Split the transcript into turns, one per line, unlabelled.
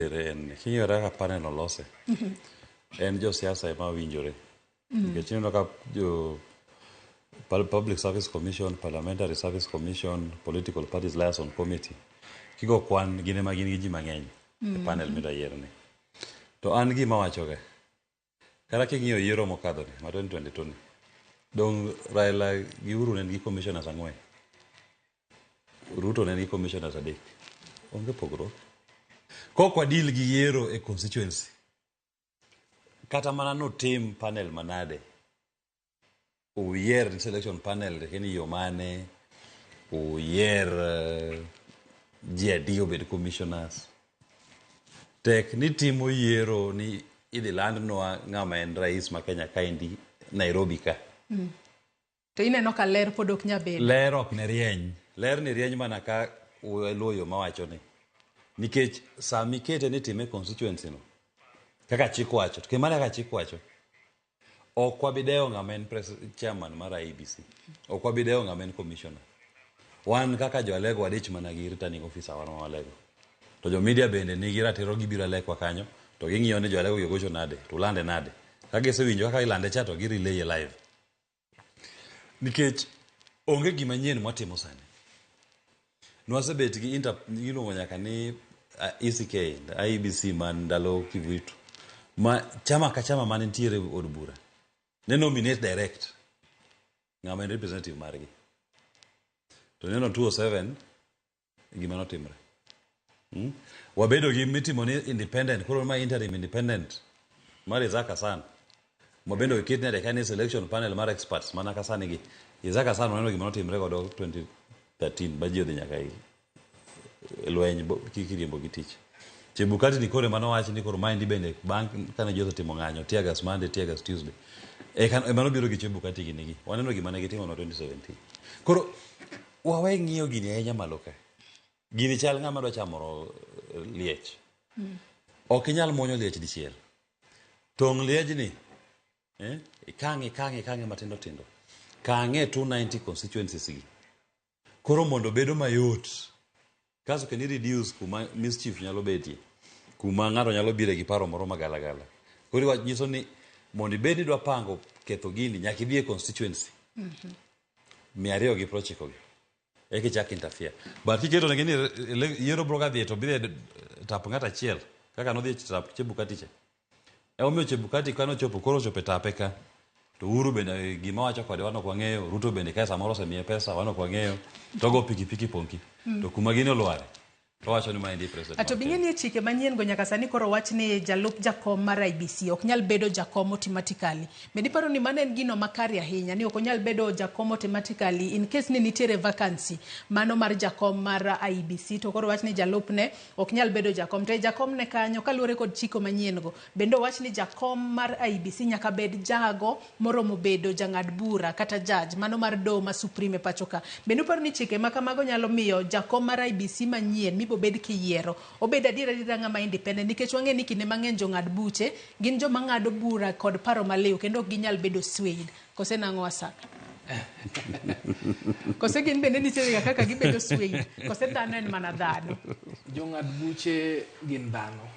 En king'iyo kaka panel olose, en josiasa ema winjore. Nikech ineno ka jo Public Service Commission, Parliamentary Service Commission, Political Parties Liaison Committee, kigo kwan gin ema gin gi ji mang'eny e panel midwa yierni. To an gima awachoga, kata king'iyo yiero mokadho ni ma 2022 ni, dong Raila gi Uhuru ne nigi commissioners ang'wen. Ruto ne nigi commissioners adek. Onge pogruok. Kok wadil gi yiero e constituency, kata mana notim panel manade, uyier selection panel ni yo mane, uyier ji adi obed commissioners. Tek ni timo yiero ni idhi landnwa ng'ama en rais ma Kenya kaendi Nairobi ka.
To ineno ka ler pod ok nyal bedo.
Ler ok ne rieny. Ler ni rieny mana ka luwo yo mawacho ni. Nikech sama ikete ni time constituency no, kaka chik wacho, to mana kaka chik wacho, ok wabi dewo ng'ama en chairman mar IEBC. Ok wabi dewo ng'ama en commissioner. Wan kaka jo Alego wadich mana gi returning officer wan ma Alego. To jo media bende nigi ratiro gibiro Alekwa kanyo to ging'iyo ni jo Alego gi ogocho nade, to ulande nade. Ka gisewinjo kaka ilande cha to gi relay live. Nikech onge gima nyien mwatimo sani. Nwasebet gi inter iluongo nyaka ni ECK, IEBC man ndalo Kivuitu. Ma chama ka chama mane nitiere e od bura ne nominate direct ng'ama en representative margi. To neno 207 gima notimre. Wabedo gi mitimo ni independent, koro ma interim independent mar Isaac Hassan. Ma bende oket nade ka ni selection panel mar experts mana ka sani gi. Isaac Hassan waneno gima notimre godo 2013 ba ji odhi nyaka e lweny kiriembo gi tich. Chebukati ni koro ema nowach ni koro maendi bende bang' kane ji osetimo ng'anyo tear gas Monday, tear gas Tuesday. Eka ema nobiro gi Chebukati gini gi. Waneno gima ne gitimo no 2017. Koro wawe ng'iyo gini ahinya malo ka. Gini chal ng'ama dwa chamo liech. Ok inyal muonyo liech dichiel. Tong' liejni ikang'e ikang'e ikang'e matindo tindo. Kang'e 290 constituencies gi. Koro mondo bedo mayot. Kasto kendo i reduce kuma mischief nyalo betie. Kuma ng'ato nyalo bire gi paro moro magalagala. Koro iwach nyiso ni mondo ibed ni idwa pango ketho gini nyaka idhi e constituency. 290 gi. Eka ichak interfere. But kiketo negi ni yiero biro ka dhi to biro e tap ng'ato achiel kaka nodhi e tap Chebukati cha. Emomiyo Chebukati ka nochopo koro ochopo e tape ka to Uhuru bende gima wacho kode wan ok wang'eyo, Ruto bende kae samoro osemiye pesa wan ok wang'eyo, to ogo pikipiki ponki. To kuma gini olware to wacho ni maendi president.
To bing'e ni e chike manyien go nyaka sani koro wach ni jalup jakom mar IEBC ok nyal bedo jakom automatically. Bende iparo ni mano en gino makare ahinya ni ok onyal bedo jakom automatically in case ni nitiere vacancy mano mar jakom mar IEBC to koro wach ni jalupne ok nyal bedo jakom. To e jakom ne kanyo kaluwore kod chike manyien go bende owach ni jakom mar IEBC nyaka bed jago moromo bedo jang'ad bura kata judge mano mar doho ma Supreme e pacho ka. Bende uparo ni chike ma kamago nyalo miyo jakom mar IEBC manyien mibobed kiyiero obed adier adiera ng'ama independent nikech wang'e ni kinde mang'eny jong'ad buche gin joma ng'ado bura kod paro maliw kendo ok ginyal bedo swayed. Kose nang'o Asaka? Kose gin bende nitiere ga kaka gibedo swayed? Kose dhano en mana dhano?
Jong'ad buche gin dhano.